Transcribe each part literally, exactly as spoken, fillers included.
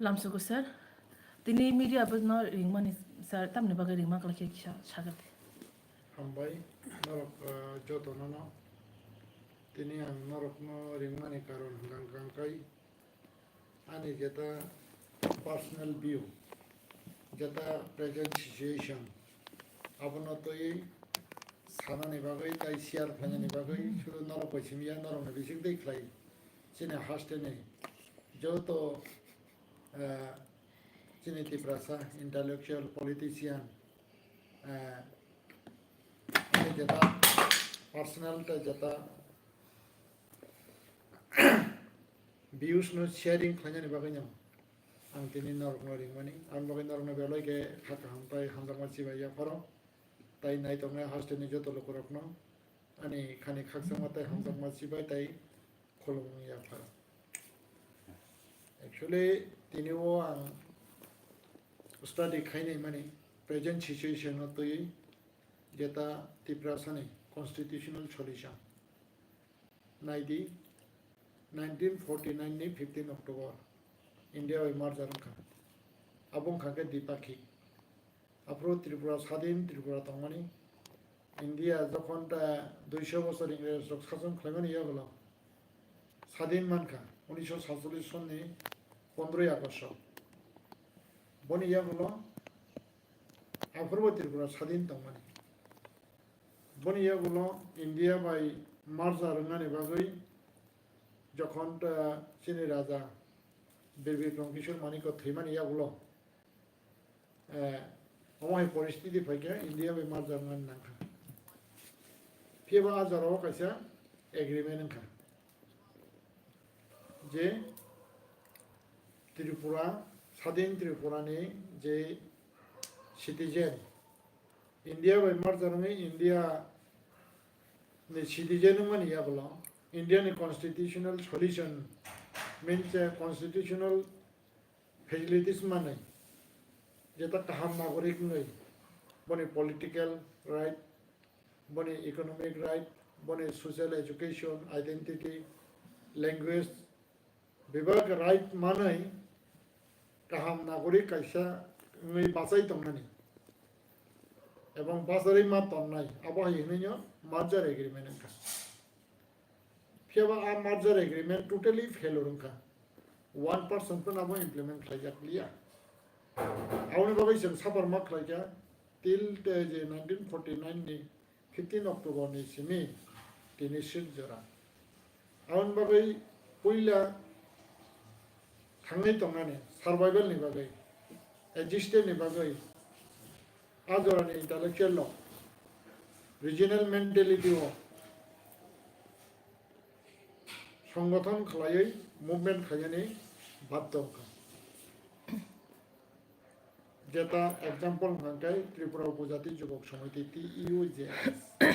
Lamsogo sir, tini media abono ringmani sir, tamni bagwi ringma kwlai khe kisa sagadi. Hambai norok, ah, jotono no. Tini ang norokno ringmani karon hwnkha hwnkha khe ani jeta personal view, jeta present situation, abono twi sanani bagwi tai share khlainani bagwi sudu norok bai simi ya, norokni bising twi khlai chini hasteni joto, eh, chini Tiprasa intellectual, politician, eh, tei jeta personal tei jeta views no sharing khlainani bagwi no ang tini norokno ringmani. Ang bagwi norokno belai khe kha kaham tei hamjakma chibai yapharo, tei naitongnai hasteni joto lukurokno ani khani khakchangma tei hamjakma chibai tei khulumung yapharo. Actually, tini o ang study khainai mani present situation no twi jeta Tiprasani constitutional solution. Naidi, nineteen forty nine ni fifteen October India bai merger wngkha. Abo wngkha khe dipakhik. Aphuru Tripura sadin Tripura tongmani. India jokhon ta duiso bosor Ingres rok sason khlaimani yagulo sadin mankha, unisho satcholish sonni pondroi August o. Boni yagulo aphuru bo Tripura sadin tongmani. Boni yagulo India bai merger wngnani bagwi jokhon ta chini raja Bir Bikram Kishore Manikya thwimani yagulo, eh, omo hai poristiti phaikhe India bai merger wngnani nangkha. Phiya ba a jorao kaisa agreement wngkha je Tripura, sadin Tripura ni je citizen, India bai merger wngwi India ni citizen wngmani yagulo India ni constitutional solution means a constitutional facilities manwi, jeta kaham nagorik wngwi, boni political right, boni economic right, boni social education, identity, language, bebak right manwi kaham nagorik kaisa wngwi bachai tongnani ebong bacharwi ma tonnai, abo hai hwnwi no merger agreement wngkha. Phiya ba a merger agreement totally failure wngkha. One percent phano abo implement khlaijak liya. Aboni bagwi chwng suffer ma khlaikha till te je nineteen forty nine ni fifteen October ni simi tini sik jora. Aboni bagwi puila thangwi tongnani survival ni bagwi, existence ni bagwi, a jorani intellectual rok regional mentality o songothon khlaiwi movement khainani baddo wngkha. Jeta example hwnkha khe Tripura Upojati Jubok Samiti, T U J S.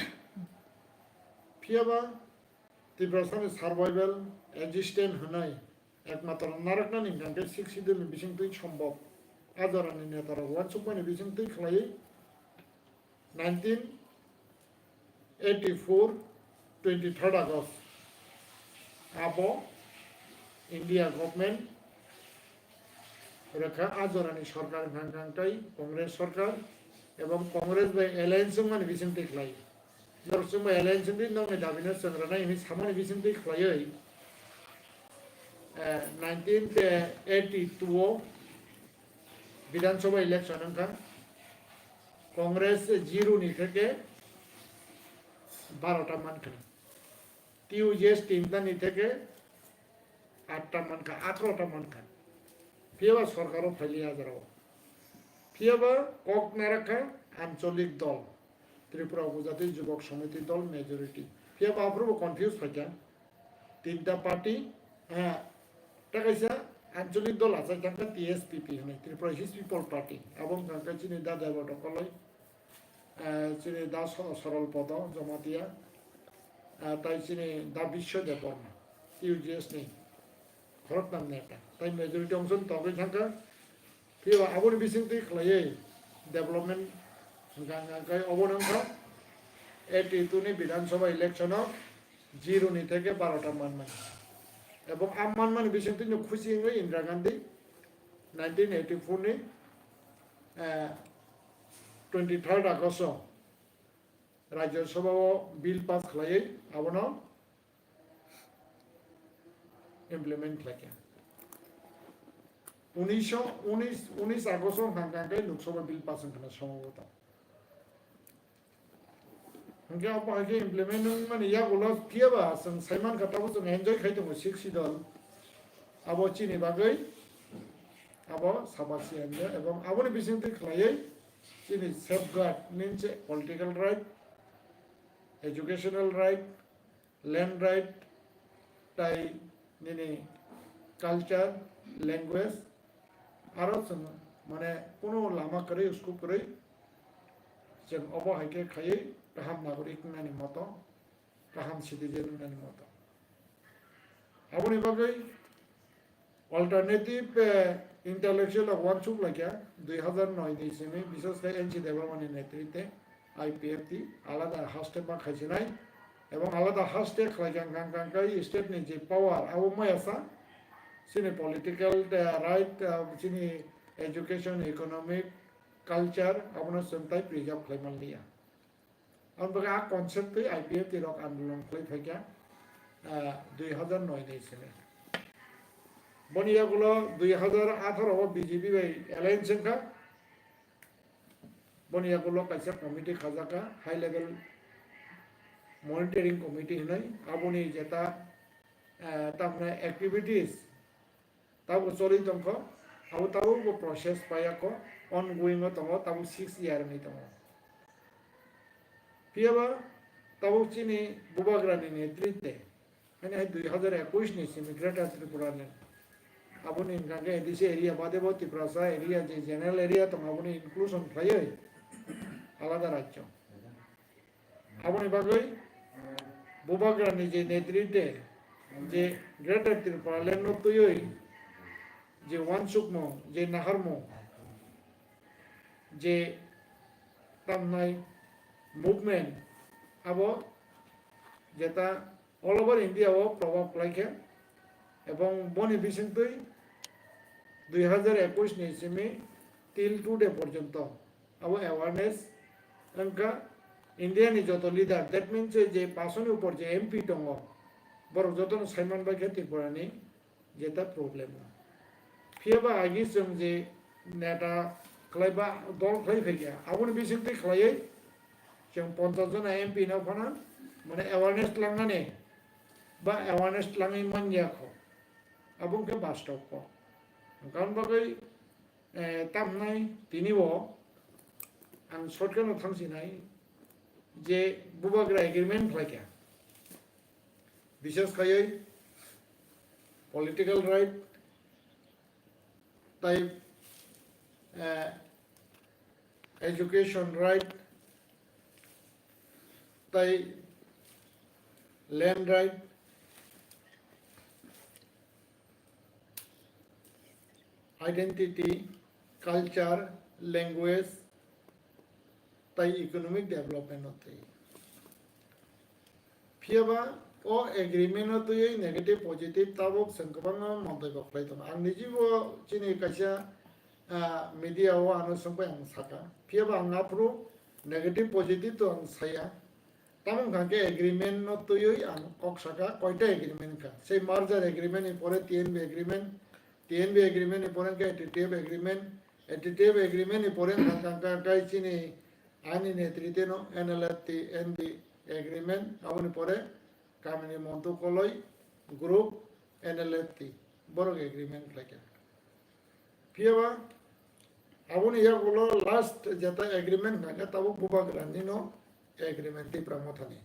Phiya ba Tiprasani survival, existence hwnwi ekmatro narwknani hwnkha khe Sixth Schedule ni bisingtwi sombok a jorani netarok uansukmani bisingtwi khlaiwi nineteen eighty-four twenty-third August abo India government rwkha, a jorani sorkar hwnkha hwnkha tei Congress sorkar, ebong Congress bai alliance wngmani bisingtwi khlai. Norok chwng bai alliance wngwi nokni dabino chwng rwnai hwnwi samani bisingtwi khlaiwi, eh, nineteen eighty-two o Bidhan Sabha election wngkha. Congress zero ni theke barota mankha. T U J S tinta ni theke atta mankha, atharo ta mankha. Phiya ba sorkar o phaili hajar o. Phiya ba kok narakha ancholik dol, Tripura Upojati Jubok Samiti dol majority. Phiya ba aphuru bo confuse phaikha. Tinta party, ah, ta kaisa ancholik dol achai thangkha T S P P hwnwi, Tripura Hills People Party. Abo wngkha khe chini da Debbarma Koloi, ah, chini da So-, Sorol Podo Jamatia, ah, tai chini da Biswa Debbarma, T U J S ni khoroknam neta. Tai majority ongson togwi thangkha. Phiya aboni bisingtwi khlaiwi development hwnkha, hwnkha khe obo wngkha eighty two ni Bidhan Sabha election o zero ni theke barota manmani. Ebong a manmani bisingtwi no khusi wngwi Indira Gandhi nineteen eighty-four ni, eh, twenty-third August o Rajya Sabha o bill pass khlaiwi abono implement khlaikha. Unisho, unis, unis August o hwnka hwnka khe Lok Sabha bill pass wngkha na somoboto. Hwnkhe abo hai khe implement wngmani yagulo phiyaba chwng saimankha, tabuk chwng enjoy khai tongo Sixth Schedule. Abo chini bagwi abo sabachi anja ebong aboni bisingtwi khlaiwi chini safeguard means political right, educational right, land right, tai nini culture, language, aro chwng mane kunu lama kwrwi, scope kwrwi, chwng obo hai khe khaiwi kaham nagorik wngnani moto, kaham citizen wngnani moto. Aboni bagwi Alternative, eh, intellectual rok uansuk laikha, dui hazar noi ni simi, bises khe N C Debbarma ni netrite I P F T alada haste ma khaisinai, ebong alada haste khlaikha hwnkha hwnkha khe state ni je power abo maya sa, chini political, eh, right, eh, chini education, economic, culture abono chwng tai preserve khlai man liya. Ang bagwi a concept twi I P F T rok andolon khlai phaikha, ah, dui hazar noi ni simi. Boni yagulo dui hazar atharo o B J P bai alliance wngkha. Boni yagulo kaisa committee khajakha, high level monitoring committee hinwi. Aboni jeta, ah, tamni activities tabuk choli tongkho, abo tabuk bo process paiya kho, ongoing o tongo, tabuk six year wngwi tongo. Phiyaba tabuk chini bubagrani netrite, hani hai dui hazar ekush ni simi Greater Tripura ni, aboni hwnkha khe A D C area bade bo Tiprasa area je general area tongo, aboni inclusion khlaiwi alada rajyo. Aboni bagwi bubagrani je netrite je Greater Tripura Land no twiwi je uansukmung, je naharmung, je tamnai movement, abo jeta all over India o probab khlaikha, ebong boni bisingtwi dui hazar ekush ni simi till today porjonto abo awareness wngkha India ni joto leader, that means je paanch ni upor je M P tongo, borok jotono saiman bai khe Tripura ni jeta problem. Phiyaba agi chwng je neta khlaiba dol khlai phaikha, aboni bisingtwi khlaiwi chwng ponchash jona M P no phano mane awareness tlangnani ba awareness tlangwi manya kho, abo wngkha bastob kok. Hwnkha bagwi, eh, tamnai tini bo ang shortcut no thangsinai je bubagra agreement khlaikha, bises khaiwi political right, tai, eh, education right, tai land right, identity, culture, language, tai economic development no twi. Phiyaba o agreement no twiwi negative positive tabuk chwng kwbangma montoi bo khlai tongo. Ang niji bo chini kaisa, ah, media o ano swngbai ang saka. Phiyaba ang aphuru negative positive to ang saya. Tamo wngkha khe agreement no twiwi ang kok saka, koita agreement wngkha. Sei merger agreement ni pore T N B agreement, T N B agreement ni pore wngkha A T T F agreement, A T T F agreement ni pore wngkha kha, kha, kha chini ani netrite no N L F T N B agreement, aboni pore kamini Montu Koloi group N L F T borok agreement khlaikha. Phiyaba aboni yagulo last jeta agreement hwnka khe tabuk bubagra nino agreement Tipra Mothani.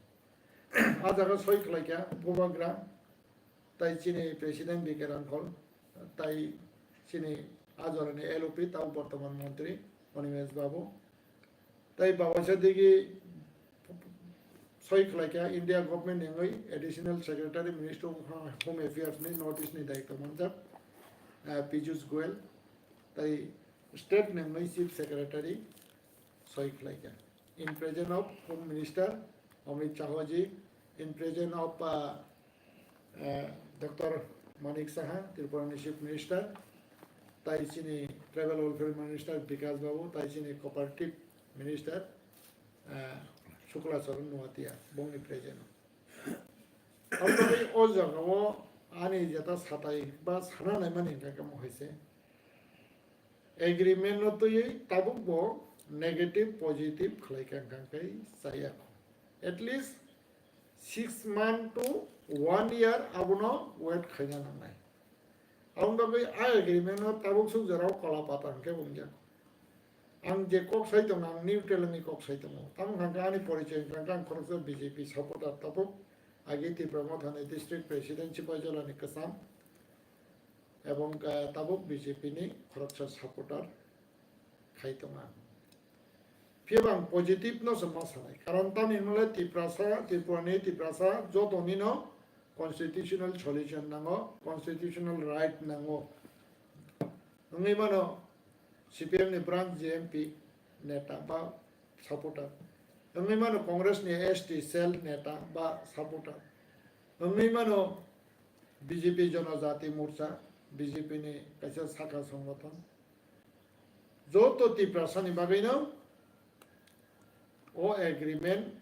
A jaga soi khlaikha bubagra tai chini president B K Rangkhol, tai chini a jorani L O P tau bortoman montri Animesh Babu. Tai bawaisa digi soi khlaikha India government ni wngwi Additional Secretary, Ministry of Home Affairs ni North East ni daityo manjak, ah, Piyush Goyal, tai state ni wngwi Chief Secretary soi khlaikha. In presence of Home Minister Amit Shah ji, in presence of, ah, eh, Doctor Manik Saha, Tripura ni Chief Minister, tai chini Tribal Welfare Minister Bikash Babu, tai chini Cooperative Minister, eh, Shukla Charan Noatia, bongni present. Aboni o jagao ani jeta satai ba sana naimani hingka kamo hai se. Agreement no twiwi tabuk bo negative positive khlai kha hingka khe chaya kho. At least six month to one year abono wait khaina nangnai. Aboni bagwi a agreement no tabuk suk jorao kola pata hingke wngya. Ang je kok sai tongo, ang neutral ni kok sai tongo. Tamo hingke ani porichoi hingke ang khoroksa B J P supporter tabuk agi Tipra Motha ni district president Sipaijala ni kwcham. Ebong, eh, tabuk B J P ni khoroksa supporter khai tongo ang. Phiya ba ang positive no se ma sanai. Karon tamni hwnle Tiprasa, Tripura ni Tiprasa joto ni no constitutional solution nango, constitutional right nango. Wngwi mano C P M ni branch G M P neta ba supporter. Wngwi mano Congress ni S T cell neta ba supporter. Wngwi mano B J P Jonojati Morcha, B J P ni kaisa sakha songothon. Joto Tiprasa ni bagwi no o agreement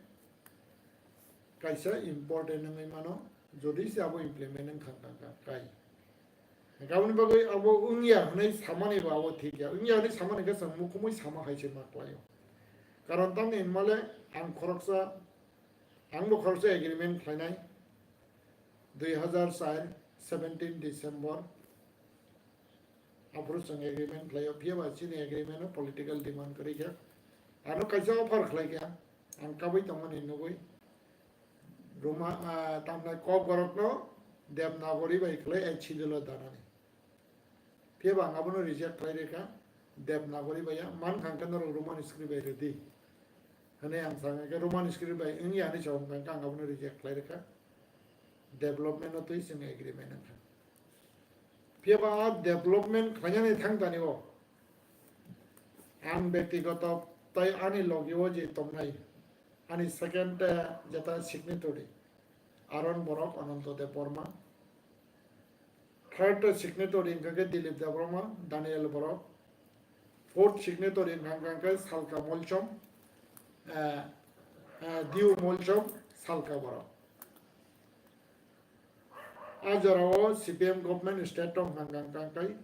kaisa important wngwi mano, jodi se abo implement wngkha kha kha kai. Aboni bagwi abo wngya hwnwi samani bo abo thik ya. Wngya hwnwi samani khe chwng mukhumui sama hai se ma khlaio. Karon tamni hwnmale ang khoroksa, ang bo khoroksa agreement khlainai dui hazar char seventeen December. Aphuru chwng agreement khlaio, phiya ba chini agreement o political demand kwrwi kha. Ano kaisa offer khlai kha, ang kabui tongmani nugui. Roma, ah, tamnai Kokborok no Devanagari bai khlai, eh, chidilo danani. Phiya ba ang abono reject khlai rikha, Devanagari bai ya, man khang khe norok Roman script bai rwdi. Hwnwi ang sa khe Roman script bai wngya hwnwi sa wng kha, ang abono reject khlai rikha. Development no twi chwng agreement wngkha. Phiya ba a development khlainani thang tani o ang bektigoto tai ani logi o je tongnai ani second, eh, jeta signatory Aron Borok, Ananto Debbarma. Third signatory wngkha khe Dilip Debbarma, Daniel Borok. Fourth signatory wngkha khe Salka Molchom, eh, eh, Diu Molchom, Salka Borok. A jorao C P M government state rok wngkha khe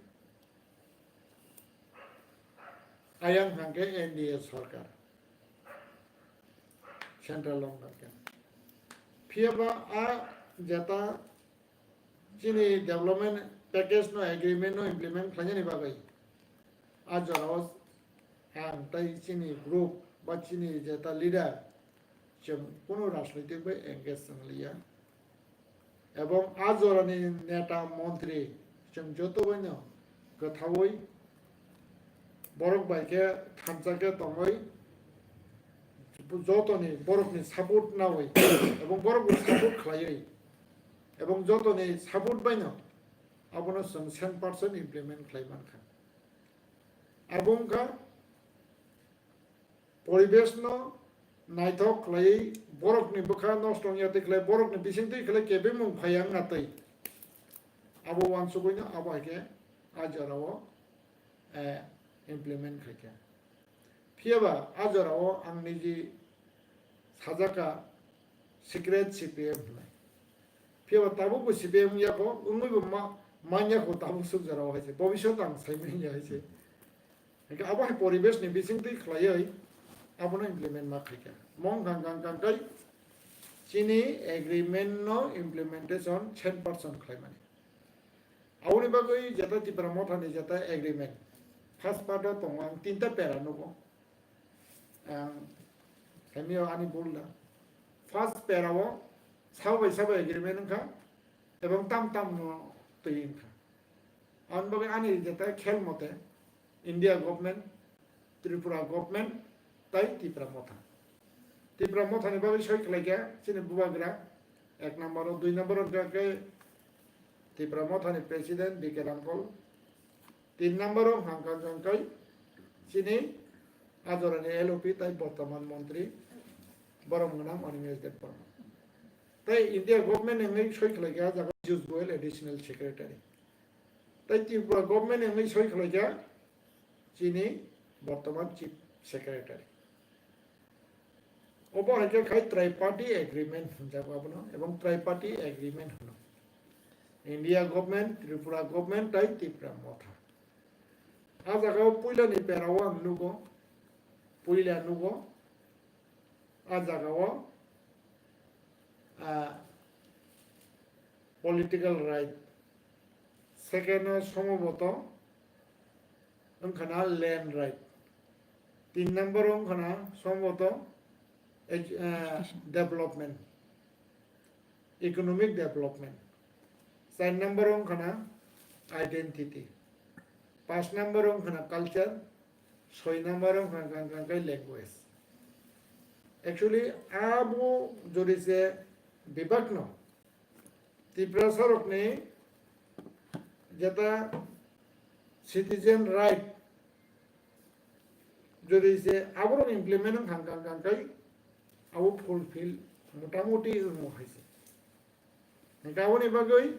ayang wngkha khe N D A sorkar, central rok wngkha khe. Phiya ba a jeta chini development package no, agreement no implement khlainani bagwi a jorao ang tai chini group ba chini jeta leader chwng kunu rajnitik bai engage wng liya. Ebong a jorani neta montri chwng joto baino kwthaui borok bai khe thansa khe tongwi jotoni borokni support naui ebong borokni support khlaiwi ebong jotoni support baino abono chwng cent percent implement khlai mankha. Abo wngkha poribesh no naithok khlaiwi borokni bwkha nosto wngya twi khlai borokni bisingtwi khlai kebengmung phaiya wngna twi abo uansugwino abo hai khe a jorao, eh, implement khaikha. Phiya ba a jorao ang niji sajaka secret C P M hwnwi. Phiya ba tabuk bo C P M ya kho, wngwi bo ma-, man ya kho tabuk suk jorao hai se. Bobisot ang sai manya hai se. Hingke abo hai poribesh ni bising twi khlaiwi abono implement ma khaikha. Mong kang kang kang kai chini agreement no implementation cent percent khlaimani. Aboni bagwi jeta Tipra Motha ni jeta agreement first part o tongo ang tinta pera nugo. Ang saimio ani bul da. First pera o sabo bai sabo agreement wngkha ebong tam tam no twi wngkha. Aboni bagwi ani jeta khel mote India government, Tripura government, tai Tipra Motha. Tipra Motha ni bagwi soi khlai kha chini bubagra ek number o, dui number o hwnkha khe Tipra Motha ni president B K Rangkol, tin number o hwnkha khe chini a jorani L O P tai bortoman montri borom gwnang Animesh Debbarma. Tai India government ni wngwi soi khlai kha jaga Piyush Goyal additional secretary. Tai Tripura government ni wngwi soi khwlaijak chini bortoman chief secretary. Obo hai khe khai triparty agreement hwnjago abono, ebong triparty agreement hwno. India government, Tripura government tai Tipra Motha. A jagao puilani perao ang nugo, puila nugo, a jagao, ah, political right. Second o somboto wngkhana land right. Tin number o wngkhana somboto ej-, ah, development, economic development. Char number o wngkhana identity. Panch number o wngkhana culture. Soi number o wngkha, wngkha, wngkha language. Actually, abo jodi se bibak no, Tiprasa rokni jeta citizen right jodi se aborok implement wngkha, wngkha, wngkha, wngkha, abo fulfill motamuti wngmo hai se. Hingke aboni bagwi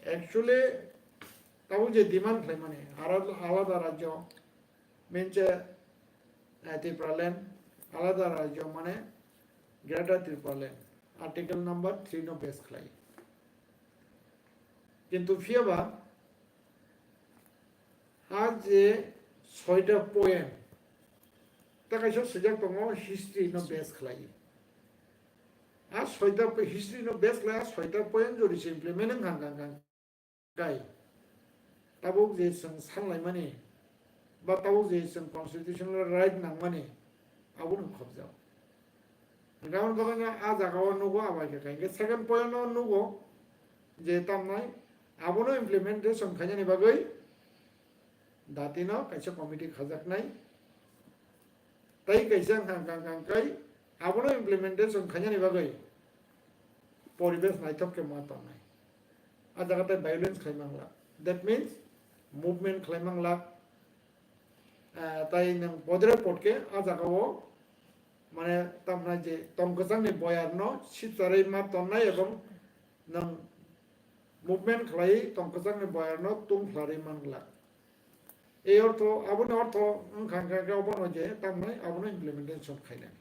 actually tabuk je demand khlaimani, ara-, alada rajyo, minche, eh, Tipraland, alada rajyo mane Greater Tipraland, Article number three no base khlai. Kintu phiyaba a je soita point, ta kaisa swijak tongo history no base khlai. A soita po-, history no base khlai, a soita point jodi se implement wngkha, wngkha, wngkha, wngkha. Tabuk je chwng sanlaimani, ba tabuk je chwng constitutional right nangmani, abono khobjak. Hingke aboni bagwi no a jaga o nugo, abai khe kha. Hingke second point o nugo je tamnai abono implementation khainani bagwi datino kaisa committee khajaknai. Tai kaisa wngkha, wngkha, wngkha, wngkha, abono implementation khainani bagwi poribesh naithok khe ma tongnai. A jaga tai violence khlai manglak. That means movement khlai manglak. Ah, tai nwng bodre potke a jaga o, mane, tamna je tong kwchangni boyarno sipcharwi ma tonnai ebong nwng movement khlaiwi tong kwchangni boyarno tung khlaiwi manglak. Ei ortho, aboni ortho wngkha, wngkha, wngkha, obono je tamnai abono implementation khainani.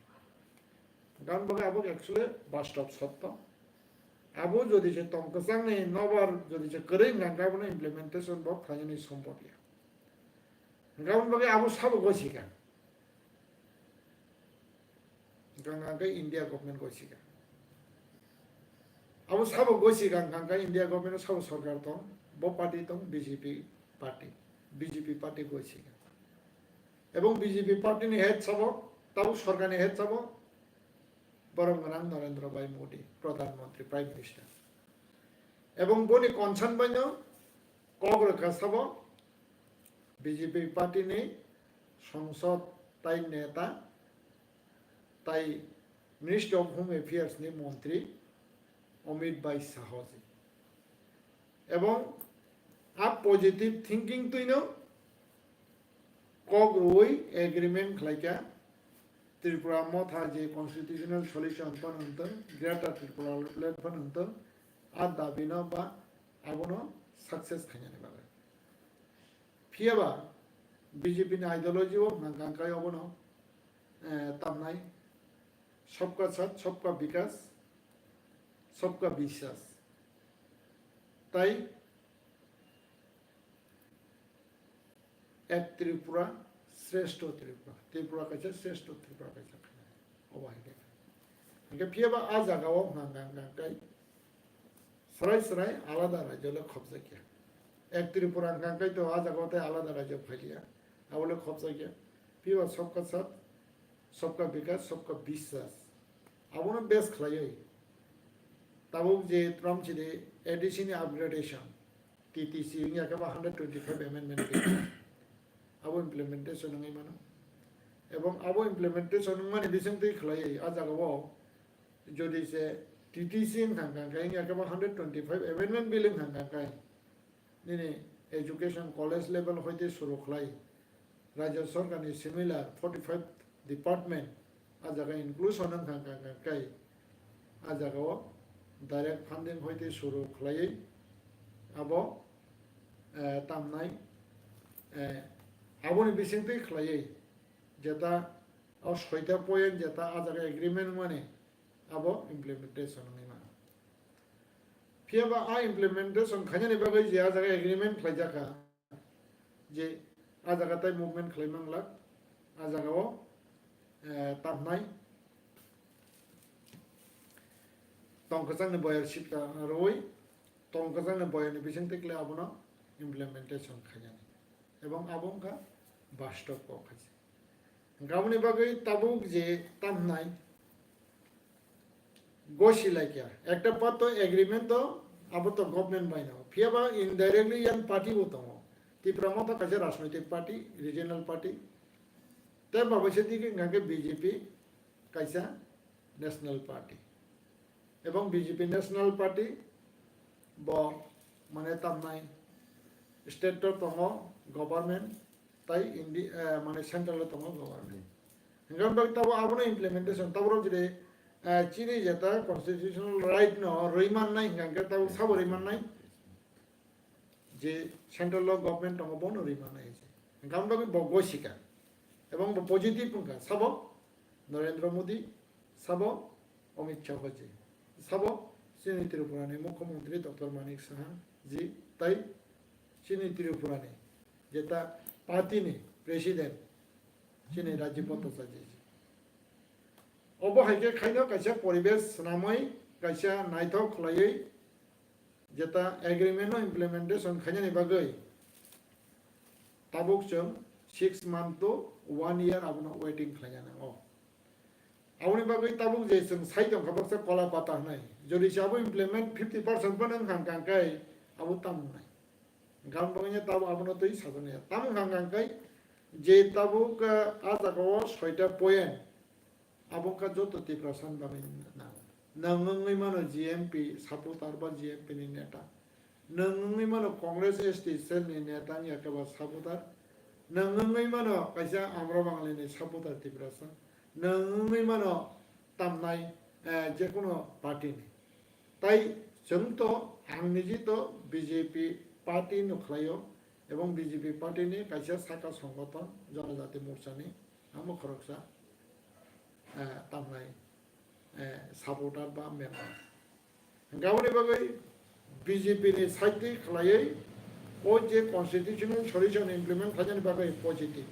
Gan bagwi abo actually bastob sotto. Abo jodi se tong kwchangni nobar jodi se kwrwi wngkha, wngkha, abono implementation bo khlainani sombobya. Hingke aboni bagwi abo sabo gosikha. Hingke hingke India government gosikha. Abo sabo gosikha, hingke hingke India government sabo sorkar tong, bo party tong B J P party, B J P party gosikha. Ebong B J P party ni head sabo, tabuk sorkar ni head sabo, borom gwnang Narendra Bhai Modi, Pradhan Mantri, Prime Minister. Ebong boni concern bai no kok rwkha sabo B J P party ni songsod tai neta tai Ministry of Home Affairs ni montri Amit Bhai Shah ji. Ebong a positive thinking twi no kok rwui agreement khlaikha, Tripura Motha je constitutional solution phano wngtong, Greater Tripura Land phano wngtong, a dabino ba abono success khainani bagwi. Phiyaba B J P ni ideology o hwnka hwnka khe obono, eh, tamnai Sabka Saath, Sabka Vikas, Sabka Vishwas. Tai Ek Tripura, Shrestho Tripura. Tripura kaisa, Shrestho Tripura kaisa. Obo hai khe. Hingke phiyaba a jaga o hwnka hwnka khe srai srai alada rajyo le khopjakya. Ek Tripura hwnka khe to a jaga o tei alada rajyo phailia. Abo le khopjakya. Phiyaba Sabka Saath, Sabka Vikas, Sabka Vishwas. Abono base khlaiwi. Tabuk je trom chini A D C ni upgradation. T T C wngya khe ba hundred twenty-five amendment bill. Abo implementation wngwi mano. Ebong abo implementation wngmani bisingtwi khlaiwi a jagao jodi se T T C wngkha kha khe wngya khe ba hundred twenty-five amendment bill wngkha kha khe nini education college level hoite suru khlai Rajya Sorkarni similar forty-five department a jaga inclusion wngkha kha khe a jagao direct funding hoite suru khlaiwi abo eh, tamnai, eh, aboni bisingtwi khlaiwi jeta o soita point jeta ah jaga agreement mani abo implementation wngwi mano. Phiya ba a implementation khainani bagwi je ah jaga agreement khlaijakha, je ah jaga tai movement khlai manglak, ah jaga o, eh, tamnai tong kwchangni boyar sitka rwui, tong kwchangni boyarni bisingtwi khlai abono implementation khainani. Ebong abo wngkha bastob kok hai se. Hwnkhe aboni bagwi tabuk je tamnai gosi laikya. Ekta part to agreement to abo to government bai no. Phiya ba indirectly yang party bo tongo. Tipra Motha kaisa rajnoitik party, regional party. Tei baba se digi hwnkha khe B J P kaisa national party. Ebong B J P national party bo mane tamnai state to tongo government tai Indi-, eh, mane central o tongo government. Hwnkhe bai tabo abono implementation, tabo rok jodi, eh, chini jeta constitutional right no rwi mannai hwnkhe tabo sabo rwi mannai je central o government tongo bono rwi mannai je. Hwnkhe abo bagwi bo gosika. Ebong bo positive wngkha. Sabo Narendra Modi, sabo Amit Shah ji, sabo chini Tripura ni Mukhyamantri Doctor Manik Saha ji, tai chini Tripura ni jeta party ni president chini Rajib Bhattacharya ji. Obo hai khe khaino kaisa poribesh swnamwi kaisa naithok khlaiwi jeta agreement no implementation khainani bagwi tabuk chwng six month to one year abono waiting khlaina nango. Aboni bagwi tabuk je chwng sai tongkha baksa kola pata hwnwi, jodi se abo implement fifty percent phano wngkha hwnkha khe abo tamo wngnai. Hwnkha aboni bagwi no tabuk abono twi sajaknai. Tamo wngkha hwnkha khe je tabuk, ah, ah jagao soita point abo wngkha joto Tiprasa ni bagwi nango. Nwng wngwi mano G M P supporter ba G M P ni neta. Nwng wngwi mano Congress S T cell ni neta wngya khe ba supporter. Nwng wngwi mano kaisa Amra Bangali ni supporter Tiprasa. Nwng wngwi mano tamnai, eh, jekunu party ni. Tai chwng to, ang niji to B J P party no khlaio, ebong B J P party ni kaisa saka songothon Janajati Morcha ni amo khoroksa, eh, tamnai, eh, supporter ba member. Hwnkhe aboni bagwi B J P ni side twi khlaiwi o je constitutional solution implement khlainani bagwi positive.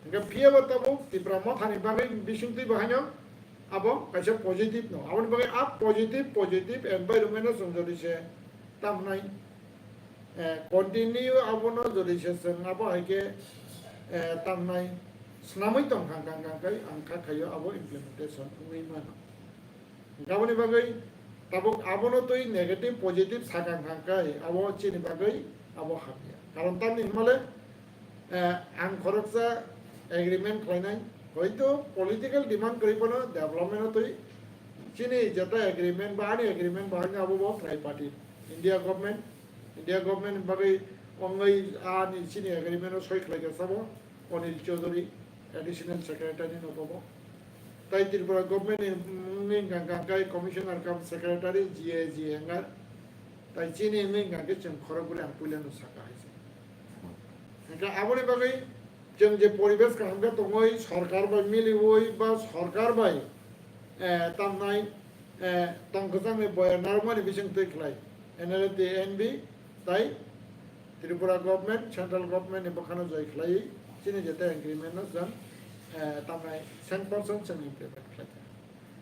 Hwnkhe phiya bo tabuk Tipra Motha ni bagwi bisingtwi bo haino abo kaisa positive no. Aboni bagwi a positive, positive environment no chwng jodi se tamo hwnai, eh, continue abono jodi se chwng abo hai khe, eh, tamo hwnai swnamwi tong kha, kha, kha, kha, ang kha khaio abo implementation wngwi mano. Aboni bagwi tabuk abono twi negative positive sakang kha khe abo chini bagwi abo hamya. Karon tamni hwnmale, eh, ang khoroksa agreement khlainai, hoito political demand kwrwi phano development o twi chini jeta agreement ba ani agreement ba ani abo bo tripartite, India government, India government ni bagwi ongwi ani chini agreement o soi khlai kha sabo Anil Chaudhary, additional secretary no bobo. Tai Tripura government ni wngwi hwnkha khe commissioner cum secretary G A G N R. Tai chini wngwi hwnkha khe chwng khorokbwrwi ang puila no saka hai se. Hwnkhe aboni bagwi chwng je poribesh kaham khe tongwi sorkar bai miliwi ba sorkar bai, eh, tamnai, eh, tong kwchangni boyar narwkmani bising twi khlai N L F T N B tai Tripura government, central government ni bwkhano joi khlaiwi chini jeta agreement no chwng, eh, tamnai cent percent chwng implement khlai kha.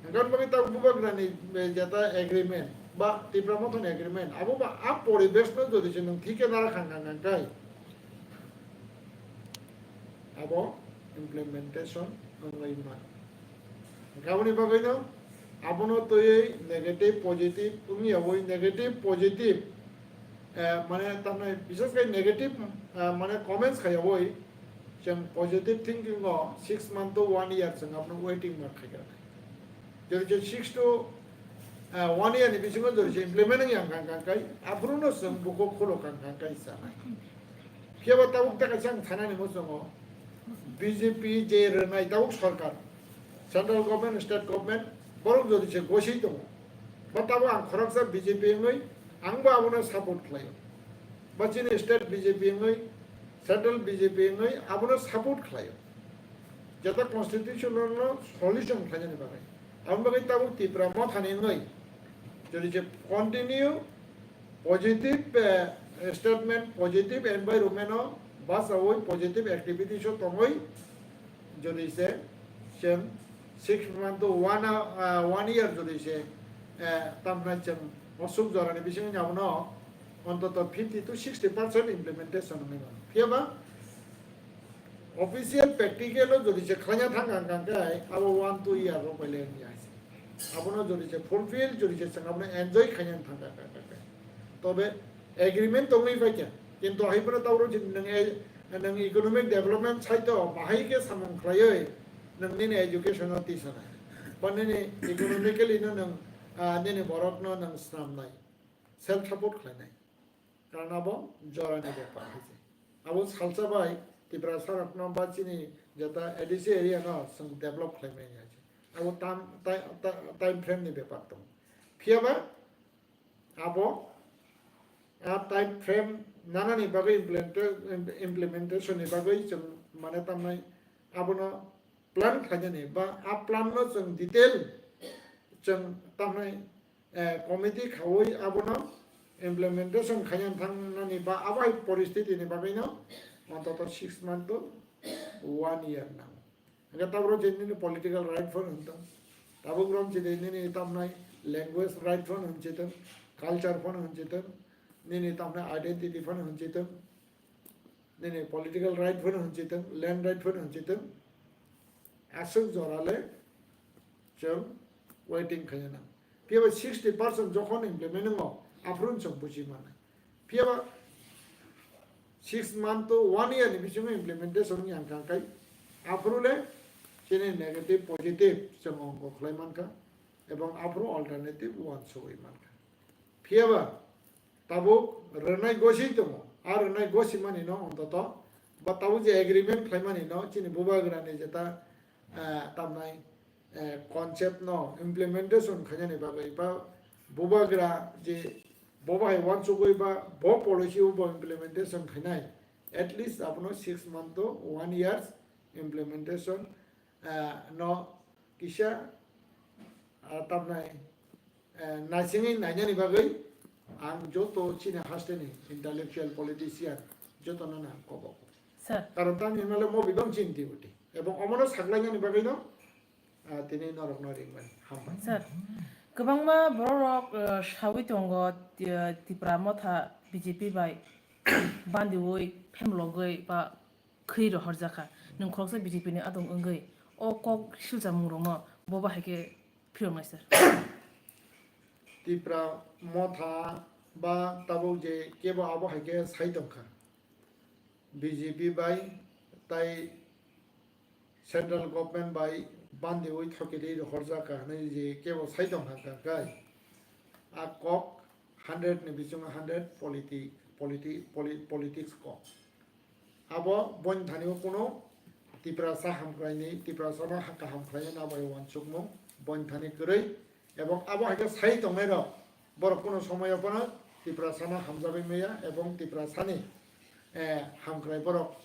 Hwnkhe bagwi tabuk bubagrani, eh, jeta agreement ba Tipra Mothani agreement abo ba a poribesh no jodi se nwng thik khe nara khang khang khang khai abo implementation wngwi mano. Hwnkhe aboni bagwino abono twiwi negative positive wngya wi negative positive, eh, mane tamni bises khai negative, eh, mane comments khaiya wi chwng positive thinking o six month to one year chwng abono waiting ma khaikha. Jodi je six to, eh, one year ni bisingo jodi je implement wngya kha kha khai aphuru no chwng bukhuk khulo kha kha khai sanai. Phiya ba tabuk ta kaisa ang sanani muchungo B J P je rwnai tabuk sorkar, central government, state government, borok jodi se goswi tongo. Ba tabuk ang khoroksa B J P wngwi ang bo abono support khlaio. Ba chini state B J P wngwi, central B J P wngwi abono support khlaio. Jeta constitutional no solution khlainani bagwi. Aboni bagwi tabuk Tipra Mothani wngwi jodi je continue positive, eh, statement, positive environment o bachawi, positive activities o tongwi jodi se chwng six month to one, ah, one year jodi se, eh, tamna chwng osuk jorani bisingo abono ontoto fifty to sixty percent implementation wngwi mano. Phiya ba official practical o jodi se khlaina thang ang kang khe abo one two year rok bai le wngya se. Abono jodi se fulfill jodi se chwng abono enjoy khaina thang kang kang khe. Tobe agreement tongwi bai khe. Kintu hai phano tauro jodi nwng e-, nwng economic development side o bahai khe samung khlaiwi nwng nini education o tisanai. Ba nini economically no nwng, ah, nini borok no nwng swnamnai. Self support khlainai. Karon abo jorani bepar hai se. Abo salsa bai Tiprasa rokno ba chini jeta A D C area no chwng develop khlai manya hai se. Abo tam-, ta-, ta-, time frame ni bepar tongo. Phiya ba abo a time frame nanani bagwi implementa-, implementation ni bagwi chwng mane tamnai abono plan khlainani ba a plan no chwng detail chwng tamnai, eh, committee khaui abono implementation khaina thangnani ba abai poristiti ni bagwino ontoto six month to one year nango. Hingke tabuk rok je nini political right phano hwn tong, tabuk rok je nini tamnai language right phano hwn chitong, culture phano hwn chitong, nini tamnai identity phano hwn chitong, nini political right phano hwn chitong, land right phano hwn chitong, aswk jora le chwng waiting khaina nang. Phiya ba sixty percent jokhon implement wngo, aphuru chwng buji mannai. Phiya ba six month to one year ni bisingo implementation wngya wngkha khe, aphuru le chini negative positive chwng ongkho khlai mankha, ebong aphuru alternative uansugwi mankha. Phiya ba tabuk rwnai gosi tongo, a rwnai gosi mani no ontoto ba tabuk je agreement khlai mani no chini bubagra ni jeta, eh, tamnai, eh, concept no implementation khainani bagwi ba bubagra je bo bahai uansugwi ba bo policy o bo implementation khainai, at least abono six month to one years implementation, eh, no kisa, ah, tamnai, eh, naisingwi nainani bagwi ang joto chini hasteni intellectual politician jotono ang kobok. Sir. Karon tamni hwnmale mo bebak chini deputy. Ebong omono saklainani bagwino, ah, tini norokno ringmani. Hambai. Sir, kwbangma bororok, eh, sawi tongo, ti-, Tipra Motha B J P bai bandiwi phemlogwi ba khwi rohorjakha. Nwng khoroksa B J P ni adong wngwi o kok silchamung rokno bo bahai khe phiyoknai sir. Tipra Motha ba tabuk je kebo abo hai khe sai tongkha. B J P bai tai central government bai bandiwi thokiwi rohorjakha hwnwi je kebo sai tongkha kha kai. A kok hundred ni bisingo hundred politi-, politi-, poli-, politics kok. Abo boini thani o kuno Tiprasa hamkraini, Tiprasano ha-, kaham khlainani abo hai uansukmung boini thani kwrwi. Ebong abo hai khe sai tongnai rok, borok kuno somoyo phano Tiprasano hamjagwi maya ebong Tiprasani, eh, hamkrai borok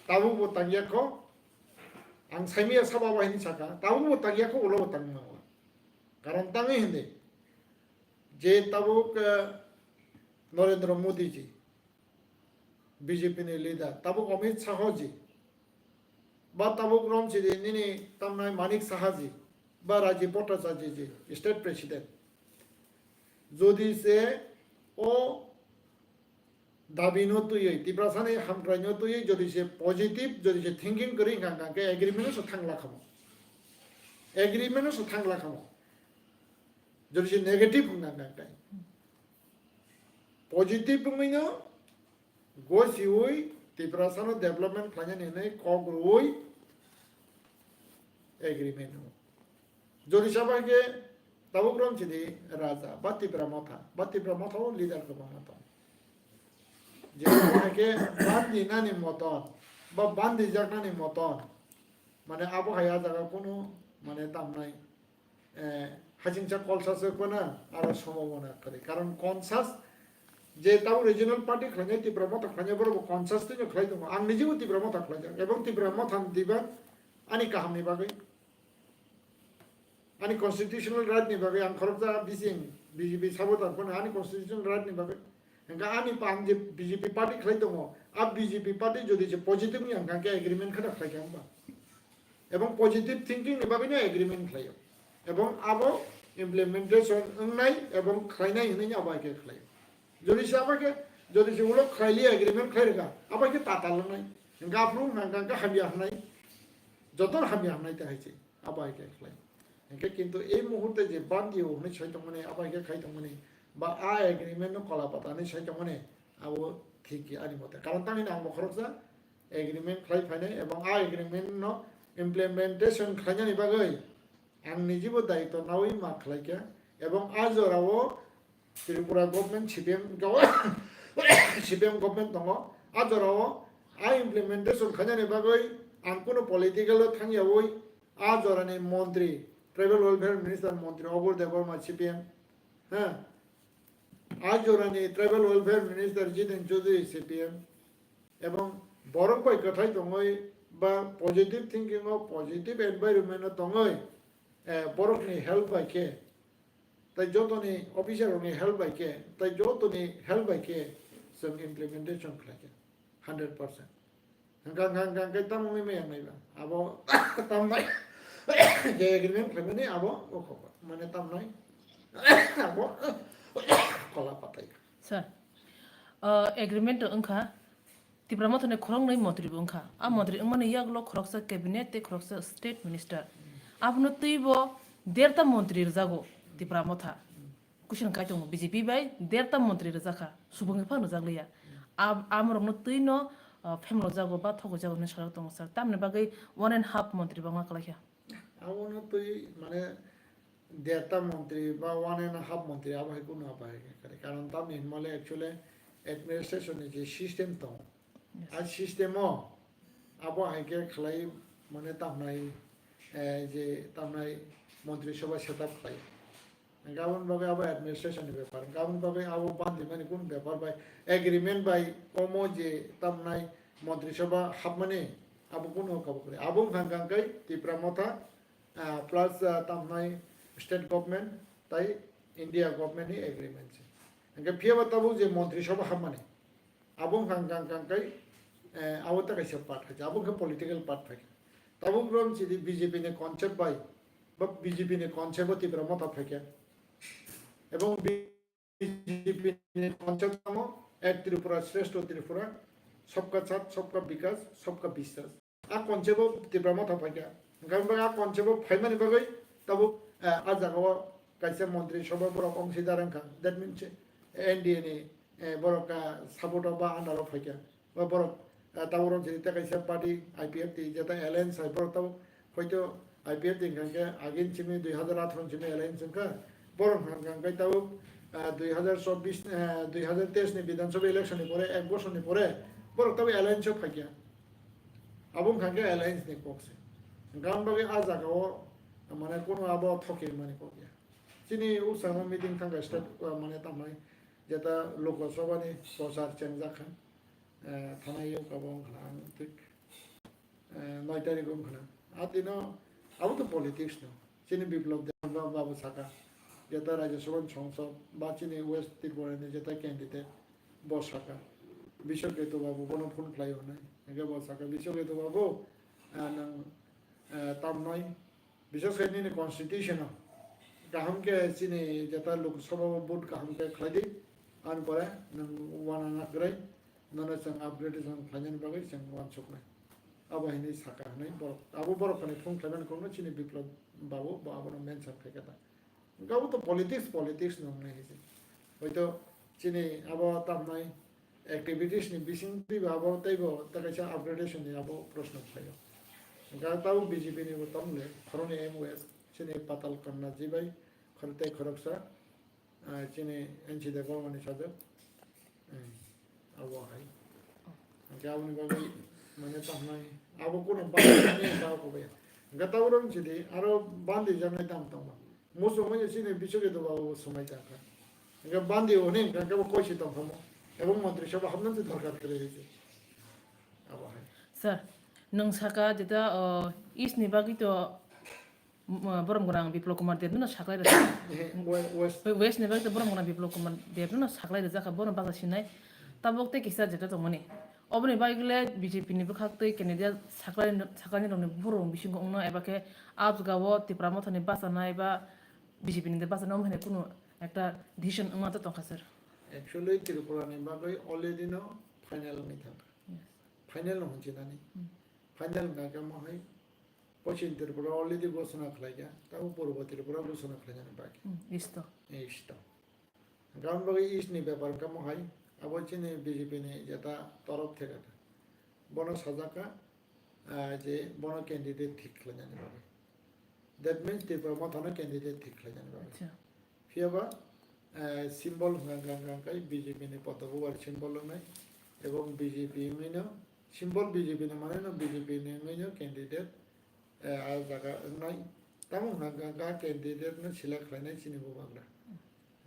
tabukbo tangya kho. Ang saimaya sabo abo hai hwnwi sakha, tabukbo tangya kho, ulobo tangma. Karon tangwi hindi je tabuk, eh, Narendra Modi ji, B J P ni leader, tabuk Amit Shah ji, ba tabuk Rom Sidi nini tamnai Manik Saha ji, ba Rajiv Bhattacharya ji, state president. Jodi se o dabi no twiwi, Tiprasani hamkrai no twiwi, jodi se positive, jodi se thinking kwrwi hwnka hwnka khe agreement no se thangla khamo. Agreement no se thangla khamo. Jodi se negative hwnka hwnka khe. Positive wngwi no gosiwi Tiprasano development khlainani hinwi kok rwui agreement o. Jodi sabo hai khe tabuk Rom Sidi Raja ba Tipra Motha, ba Tipra Motha o leader kwbangma tong. Je hai khe bandi nani moton ba bandi jaknani moton, mane abo hai a jaga kunu mane tamnai, eh, hasingcha kolsa se kona aro somo mona kari. Karon conscious Je tamo regional party khlainai, Tipra Motha khlainai, borok bo conscious twi no khlai tongo. Ang nijebo Tipra Motha khlaijak, ebong Tipra Motha ni diba ani kaham ni bagwi, ani constitutional right ni bagwi ang khoroksa bising B J P sabo tang phano ani constitutional right ni bagwi. Hingkha ani pa-, ang je B J P party khlai tongo, a B J P party jodi je positive ni ang kha khe agreement khana khlai kha hwnba. Ebong positive thinking ni bagwi no agreement khlaio. Ebong abo implementation wngnai ebong khlainai hwnwi abo hai khe khlaio. Jodi se abo khe, jodi se ulo khlaili agreement khlai rwkha, abo hai khe tatal wngnai. Hingkha aphuru hwnka hwnka hamya hwnai. Joto hamya hwnai te hai se. Abo hai khe khlai. Hingkhe kintu ei muhurte je bandi o hwnwi sai tongmani, abo hai khe khai tongmani, ba a agreement no kola pata hwnwi sai tongmani, abo thik ya ani mote. Karon tamni ang bo khoroksa agreement khlai phainai ebong a agreement no implementation khlainani bagwi ang nijibo daitw nawi ma khlai kha ebong a jorao Tripura government C P M go-, C P M government tongo. A jorao a implementation khainani bagwi ang kuno political o thangyawi a jorani montri, tribal welfare minister montri Obur Debbarma C P M, ha, a jorani tribal welfare minister Jiten Chaudhary C P M, ebong borok bai kwthai tongwi ba positive thinking o positive environment o tongwi, eh, borokni help bai khe, tai jotoni officer rokni help bai khe, tai jotoni help bai khe chwng implementation khlai kha hundred percent. Hwnkha, hwnkha, hwnkha, hwnkhe tamo wngwi maya nai ba? Abo tamo nai je agreement khlaimani abo o kok mane tamo nai abo kola patai. Sir, uh, agreement wngkha Tipra Mothani khoroknwi montri bo wngkha. A montri wngmani yagulo khoroksa cabinet tei khoroksa state minister. Abono twibo derta montri rwjago Tipra Motha. Kuching kai tongo B J P bai derta montri rwjakha. Subungni phano rwjakliya. Ab-, amorokno twino, uh, phemlojago ba thogojago hinwi sajak tongo sir. Tamni bagwi one and half montri bo wngma kwlaikha. Abono twi mane derta montri ba one and a half montri abo hai kunu abo hai khe kare. Karon tamni hinmale actually administration ni je system tongo. Yes. A system o abo hai khe khlai mane tamnai, eh, je tamnai montri sabha set up khlai. Gabon bagwi abo administration ni bepar. Gabon bagwi abo bandi mani kunu bepar bai agreement bai omo je tamnai montri sabha hapmani abo kunu kabo khlai. Abo wngkha hwnkha khe Tipra Motha ah, plus, ah, tamnai state government tai India government ni agreement se. Hingke phiya ba tabuk je montri sabha hapmani, abo wngkha, wngkha, wngkha kai, eh, abo ta kaisa part hai, abo wngkha political part hai. Tabuk rom chidi B J P ni concept bai, ba B J P ni concept o Tipra Motha phaikha. Ebong B J P ni concept tamo, Ek Tripura, Shreshtha Tripura, Sabka Saath, Sabka Vikas, Sabka Vishwas. A concept o Tipra Motha phaikha. Hingkha hwnba a concept o phaimani bagwi tabuk, eh, a jaga o kaisa montri sabha borok ongsidar wngkha. That means, eh, N D A ni, eh, borok, ah, support o ba under o phaikha. Ba borok, ah, tabuk rok jini tei kaisa party I P F T jeta alliance hai borok tabuk hoito I P F T hingkha khe agin simi dui hazar atharo simi alliance wngkha. Borok hingkha khe tabuk, ah, dui hazar chobbish, ah, dui hazar teis ni Bidhan Sabha election ni pore, ek bosor ni pore borok tabuk alliance o phaikha. Abo wngkha khe alliance ni kok se. Hingkha hwn bagwi a jaga o mane kunu abo thoki mani kok ya. Chini usano meeting thangkha state, ah, mane tamnai jeta Lok Sabha ni prochar chengjak kha. Eh, thanai yok abo wngkha na ang thik, eh, noi tarik wngkha na. A tino abo to politics no. Chini Biplab Debbarma babu saka, jeta Rajya Sabha ni songsod ba chini West Tripura ni jeta candidate bo saka, Biswa Ketu babu bono phone khlai hwnwi. Hingke bo saka, Biswa Ketu babu, ah, nwng, eh, tamnoi Bises khe nini constitution o kaham khe chini jeta Lok Sabha o vote kaham khe khlai di, ani pore nwng uanana kwrwi nono chwng upgradation khlainani bagwi chwng uansuknai. Abo hinwi saka hwnwi borok, abo borok hani phone khlaimani kokno chini Biplab babu bo abono mention khaikha ta. Hwnkhe abo to politics, politics no wngnai hai se. Hoito chini abo tamnai activities ni bising twibo abo teibo ta kaisa upgradation ni abo proshno khlaio. Hwnkhe tabuk B J P ni bo tongmole khoroknwi M O S chini Patal Kanna ji bai khorok tei khoroksa, ah, chini N C Debbarma ni sajak. Hmm, abo hai. Hwnkhe aboni bagwi mane tamo nai abo kuno bandi jani ta ko be. Hwnkhe tabuk rong chidi aro bandi janai tam tongma. Muchungmani chini Biswa Ketu babu swmai tangkha. Hingke bandi hwnwi hingke bo koi si tongkha mo. Ebong Montri Sabha habna je dorkar kwrwi hwnkhe. Abo hai. Sir, nwng saka jeta, o, East ni bagwi to, m-, Borom Gwnang Biplab Kumar Deb no saklai rwjak. He, we-, West. West ni bagwi to Borom Gwnang Biplab Kumar Deb no saklai rwjak kha, bono basa sinai. Tabuk tei kisa jeta tongmani. Oboni bagwi le B J P ni bwkhak tei candidate saklai, saklai rokni buphuru bisingo wngno eba khe a jagao Tipra Motha ni bachanai ba B J P ni de bachanai omo hai kunu ekta decision wngma to tongkha, sir. Actually, Tripura ni bagwi already no final wngwi thangkha. Yes. Final no hwnjinani. Hmm. Final wngkha khe omo hai Pochin Tripura already ghosona khlaikha, tamo Purbo Tripura ghosona khlainani bagwi. Hmm, East to. East to. Hwnkhe aboni bagwi East ni bepar wngkha omo hai, abo chini B J P ni jeta torof theke ta. Bono sajak kha, ah, je bono candidate thik khlainani bagwi. That means Tipra Mothano candidate thik khlainani bagwi. Acha. Phiyaba, eh, symbol hwnkha hwnkha hwnkha hwnkhe B J P ni Padma Bubar symbol wngnai, ebong B J P wngwino, symbol B J P ni manwino B J P ni wngwino candidate, eh, a jaga wngnai. Tamo hwnkha hwnkha hwnkha candidate no select khlainai chini bubagra.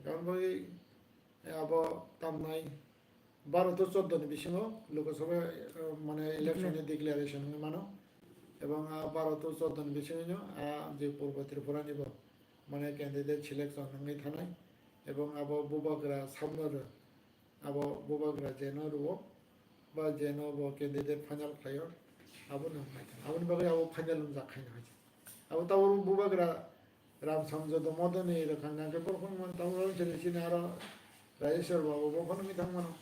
Aboni bagwi, eh, abo tamnai baro to choddo ni bisingo Lok Sabha, eh, mane election ni declaration wngwi mano. Ebong a baro to choddo ni bisingo a je Purbo Tripura ni bo mane candidate selection wngwi thanai. Ebong abo bubagra samno rw, abo bubagra jeno rwo ba jeno bo candidate final khlaio, abo no wngwi thang. Aboni bagwi abo final wngjak khaino hai. Abo tabuk bubagra Ram Samjodo Modoni rwkha hwnkhe borok phano man tabuk chini chini aro Rajeshwar Babu bo phano wngwi thang mano.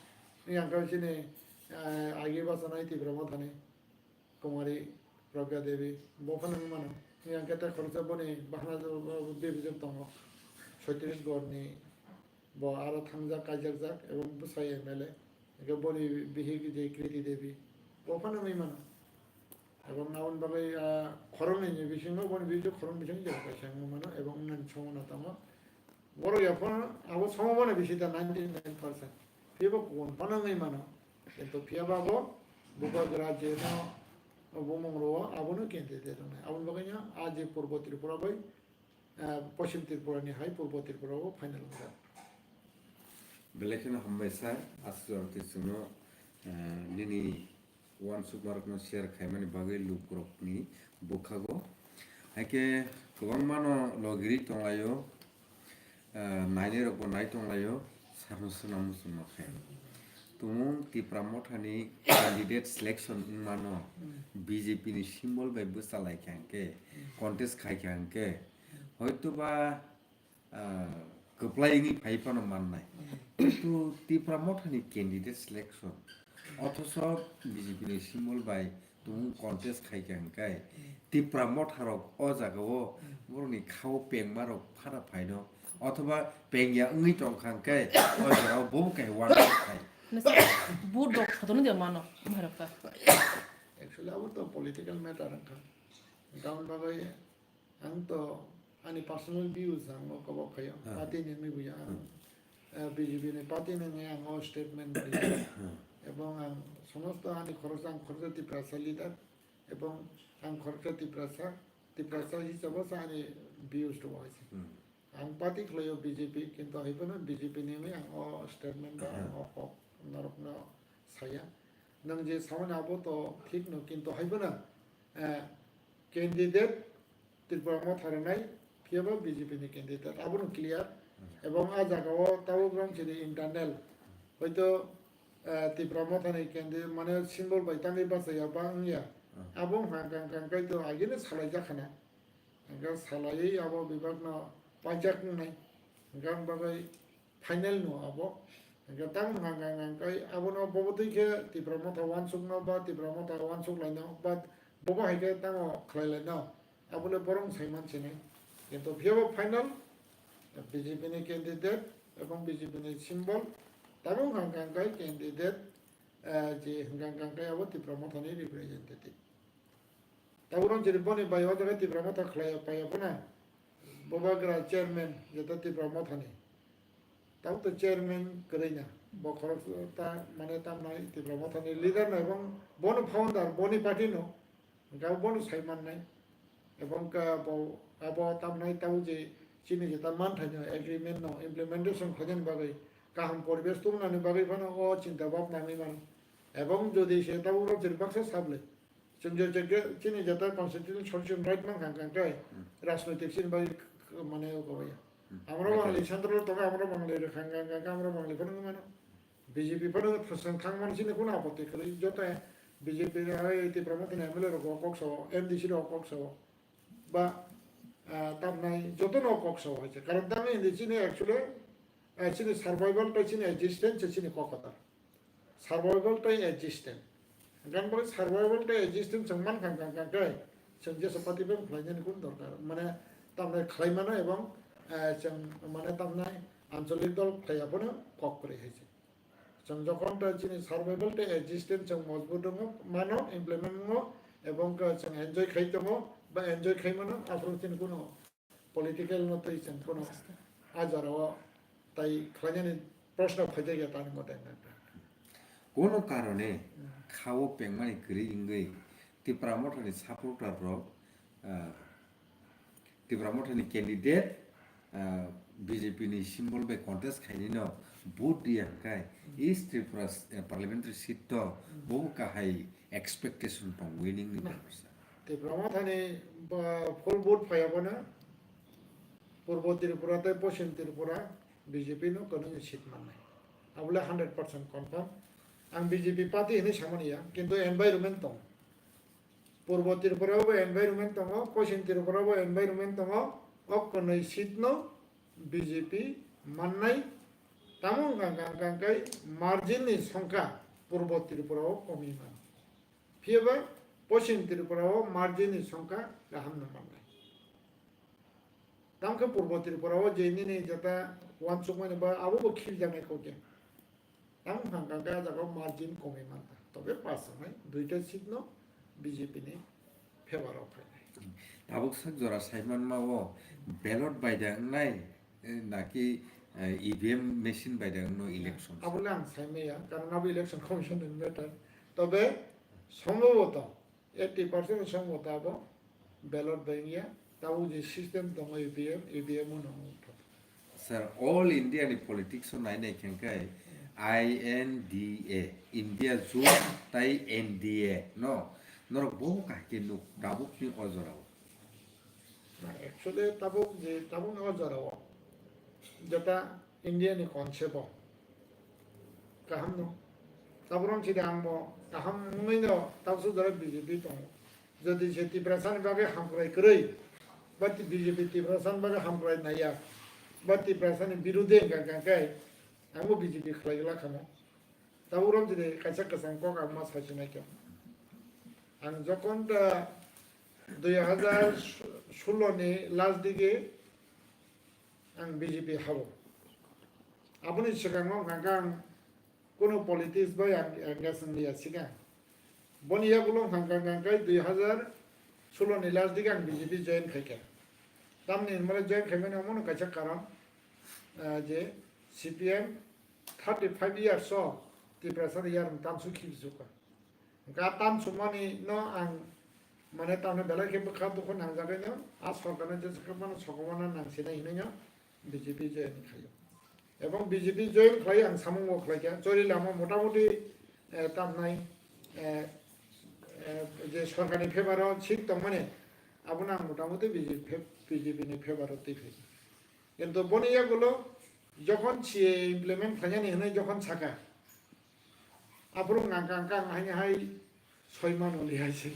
Wngya khe chini, eh, agi bachanai Tipra Mothani Kumari Pragya Devi bo phano wngwi mano. Wngya khe tei khoroksa boni bahana bibijok tongo. Chhattisgarh ni bo aro thangjak kaijakjak ebong bwsai M L A. Hwnkhe boni bihik je Kriti Devi bo phano wngwi mano. Ebong aboni bagwi, ah, khoroknwi ni bisingo, boni bisingo khoroknwi bisingo je kaisa wngwi mano, ebong wngnani somono tongo. Borok ya phano abo somo bono bisi da ninety nine percent. Phiya bo kuphur phano wngwi mano. Kintu phiya ba bo bubagra je no bumung rwo abono candidate wngnai. Aboni bagwi no a je Purbo Tripura bai, ah, Poschim Tripura ni hai Purbo Tripura o final wngjak. Belai kheno hambai sir, aswk twi chwngno, ah, nini uansukmarokno share khaimani bagwi lukurokni bwkhago. Haikhe kwbangmano logirwi tonglaio, ah, nainairokbo nai tonglaio, sarno swnam muchungma khe. Tumung Tipra Mothani candidate selection wngmano B J P ni symbol bai bwchalaikha hwnkhe, contest khaikha hwnkhe, hoitoba ah, kwplai wngwi phai phano mannai. Kintu Tipra Mothani candidate selection, othoso B J P ni symbol bai tumung contest khaikha hwnkhe, Tipra Motharok o jagao borokni khao pengmarok phana phaino, othoba pengya wngwi tongkha hwnkhe, o jagao bobo kaisa one vote khai. Nasa vote rok photono dia mano, maharok ta. Actually, abo to political matter wngkha. Tamoni bagwi Ang to ani personal views ang o kobok phaio. Ah. Party ni wngwi buya ang, Hmm. eh, B J P ni party ni wngwi ang o statement buya. Hmm. Ebong ang somosto ani khoroksa, ang khoroksa Tiprasa leader, ebong ang khoroksa Tiprasa, Tiprasa hisabo sa ani views to waise. Hmm. Ang party khlaio B J P, kintu hai phano B J P ni wngwi ang o statement ba ang o kok norokno saya. Nwng je samani abo to thik no, kintu hai phano, eh, candidate Tripura Motha rwnai, phiyaba B J P ni candidate, abono clear. Hmm. Ebong a jagao tabuk rang chini internal, hoito, eh, Tripura Motha ni candidate, mane symbol bai tangwi bachaya ba wngya, Hmm. abo wngkha kang kang kai to agini salai jakhana. Hingke salaiwi abo bebakno paijak wngnai. Hingke ang bagwi final no abo. Hingke tamo hwnka hwnka hwnka hingke abono bobo twi khe Tipra Motha uansukno ba Tipra Motha uansuk laino ba bobo hai khe tamo khlai laino. Abole borok sai man sinai. Kintu phiyabo final B J P ni candidate ebong B J P ni symbol tamo hwnka hwnka hingke candidate, eh, je hwnka hwnka hingke abo Tipra Motha ni representative. Tabuk rang chini boni bai o jaga Tipra Motha khlai paiya phano. Bubagra chairman jeta Tipra Motha ni. Tabuk to chairman kwrwi na. Bo khorok ta mane tamnai Tipra Motha ni leader no ebong bono founder, boni party no. Hingke bono sai mannai. Ebong ka bo abo tamnai tabuk je chini jeta manthai no agreement no implementation khlainani bagwi kaham poribesh tubunani bagwi phano o chinta bhabna wngwi mano. Ebong jodi se tabuk rok chini baksa sablai, chwng je je chini jeta constitutional solution right mankha, hwnkhe rajnoitik chini bagwi mane o kwbaiya. Amro bangli central tongo, amro bangli rwkha, hwnkhe amro bangli phano wngwi mano. B J P phano thwswng thangmani chini kuno apotti kwrwi, joto B J P hai Tipra Mothani M L A rok kok sao, M D C rok kok sao. Ba, ah, tamnai jotono kok sao hai se. Karon tamni hindi chini actually, ah, chini survival tei chini existence se chini kok kwtal. Survival tei existence. Gan bai survival tei existence chwng man kang kang kang kai. Chwng jesa pati bang khlai nani kun dorkar. Mane tamnai khlai mano ebong, ah, chwng mane tamnai anchalik dol khlai abono kok kwrwi hai se. Chwng jokhon ta chini survival tei existence chwng mojbut wngo, mano, implement wngo, ebong khe chwng enjoy khai tongo, ba enjoy khai mano, aphuru chini kuno political no tei chwng kuno a jora o tai khlainani proshno phaijak ya tani mote. Kono karone khao pengmani kwrwi wngwi Tipra Mothani supporter rok, ah, Tipra Mothani candidate, ah, B J P ni symbol bai contest khainino vote riya hwnkhe East Tripura, eh, parliamentary seat to bo kahai expectation tong winning ni Na. Tipra Mothani ba full vote phaiya bono Purbo Tripura tei Poschim Tripura B J P no kwrwngni seat mannai. Abole hundred percent confirm. Ang B J P party hinwi samani ya, kintu environment tong. Purbo Tripura bo environment tongo, Poschim Tripura bo environment tongo, o kwnwi seat no B J P mannai, tamo wngkha hwnkha hwnkha hwnkhe margin ni songkha Purbo Tripura o komwi mano. Phiya ba Poschim Tripura o margin ni songkha kaham no mannai. Tamo khe Purbo Tripura o je nini jeta uansukmani ba abo bo khibjaknai kok ya. Tamo hwnkha hwnkha khe a jaga o margin komwi mankha. Tobe pass wngnai duita seat no B J P ni favor o phainai. Tabuk sak jora sai manma o ballot bai da wngnai, eh, naki, eh, E V M machine bai da wngno election? Abole ang sai maya, karon abo election commission ni matter. Tobe sombhoboto eighty percent song bo tabo ballot bai wngya, tabo je system tongo E V M, E V M o no wngthogo. Sir, all India ni politics o nai nai khe khe I N D A, India Jot tai N D A no norok bo kahai khe nuk tabuk ni o jora o. Na, actually tabuk je tabuk ni o jora o jeta India ni concept o kaham no. Tabuk rom chide ang bo kaham wngwi no tabuk sujak B J P tongo. Jodi se Tiprasa ni bagwi hamkrai kwrwi ba T-, B J P Tiprasa ni bagwi hamkrai naiya ba Tiprasa ni birude wngkha hwnkha khe ang bo B J P khlai glak kha no. Tabuk rom chide kaisa kwchang kok ang ma sai sinai khe. Ang jokhon da dui hazar solo ni last dige ang B J P habo. Aboni swkango hwnkha khe ang kuno politics bai ang engage wng liya swkang. Boni yagulo hwnkha khe dui hazar solo ni last dige ang B J P join khaikha. Tamni hinmale join khaimani omono kaisa karon, ah, je C P M thirty five years o Tiprasa ni yarwng tamsuk khibisukha. Hwnkhe a tamsukmani no ang mane tamni belai khe bwkha dukhu nangjagwi no a sorkarno jesa khe mano sokomorna nangsinai hinwi no B J P join khaio. Ebong B J P join khlai ang samung bo khlaikha, chori lama motamuti, eh, tamnai, eh, eh, je sorkarni favor o seat tongmani abono ang motamuti B J P, B J P ni favor o twi phaikha. Kintu boni yagulo jokhon C A A implement khlainani hinwi jokhon saka, aphuru ang kang kang haini hai soi mano li hai se.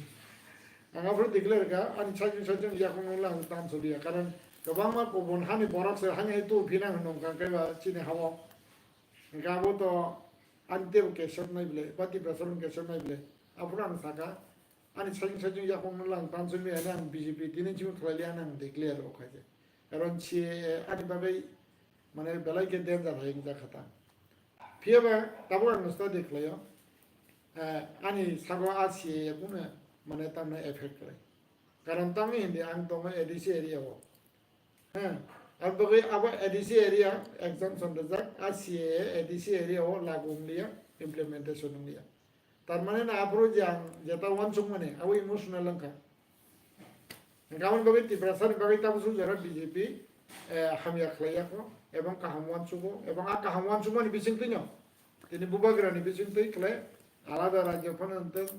Ang aphuru declare kha, ani sajwk sajwk yakung wngla ang tamsoliya. Karon kwbangma kubun hani borok se haini hai tu phina hwnwi kang khe ba chini hao. Hwnkhe abo to ani tebo kesep nai bwle, ba Tiprasa rok kesep nai bwle. Aphuru ang saka, ani sajwk sajwk yakung wngla ang tamsoli hinwi ang B J P tini chini khlai li ani ang declare rw kha je. Karon C A A ani bagwi mane belai khe danger hai wngjakha ta. Phiya ba tabuk ang study khlaio, eh, ani sago a C A A kunu mane tamno effect khlai. Karon tamni hindi ang tongo A D C area o. He, ang bagwi abo A D C area exemption rijak, a C A A A D C area o lagu wngya, implementation wngya. Tar mane na aphuru je ang jeta uansukmani, abo emotional wngkha. Hwnkhe aboni bagwi Tiprasa ni bagwi tabuk suk jora B J P eh, hamya khlai yakho, ebong kaham uansukgo, ebong a kaham uansukmani bisingtwino tini bubagrani bisingtwi khlai alada rajyo phano wngthwng,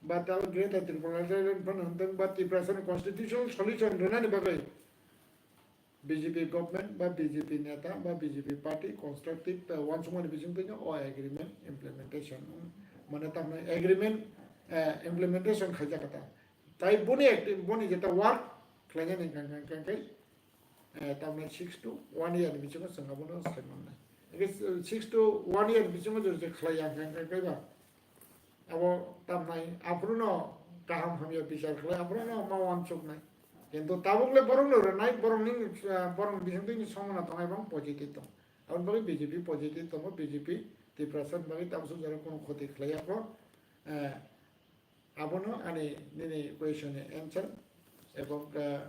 ba tal Greater Tipraland phano wngthwng, ba Tiprasani constitutional solution rwnani bagwi B J P government ba B J P neta ba B J P party constructive, eh, uansukmani bisingtwino o agreement implementation, mane tamni agreement, eh, implementation khaijak kha ta. Tai boni acti-, boni jeta work khlainani hwnkha hwnkha hwnkha khe, eh, tamni six to one year ni bisingo chwng abono sai mannai. Hwnkhe six to one year ni bisingo jodi je khlaiya hwnkha hwnkha khe ba, abo tamnai aphuru no kaham hamya bichar khlai, aphuru no ma uansuknai. Kintu tabuk le borok no rwnai, borok ni, eh, borok ni bisingtwi ni somona tongnai bang positive tong. Aboni bagwi B J P positive tongo, B J P Tiprasa ni bagwi tabuk jora kono khoti khlai yakho. Eh, abono ani nini question ni answer. Ebong, eh,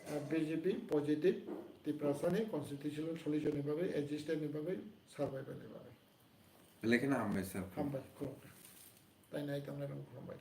eh, B J P positive Tiprasa ni constitutional solution ni bagwi, existence ni bagwi, survival ni bagwi. Belai kheno hambai sir. Hambai, khulumkha. Tai nai tongnai rok khulumbai.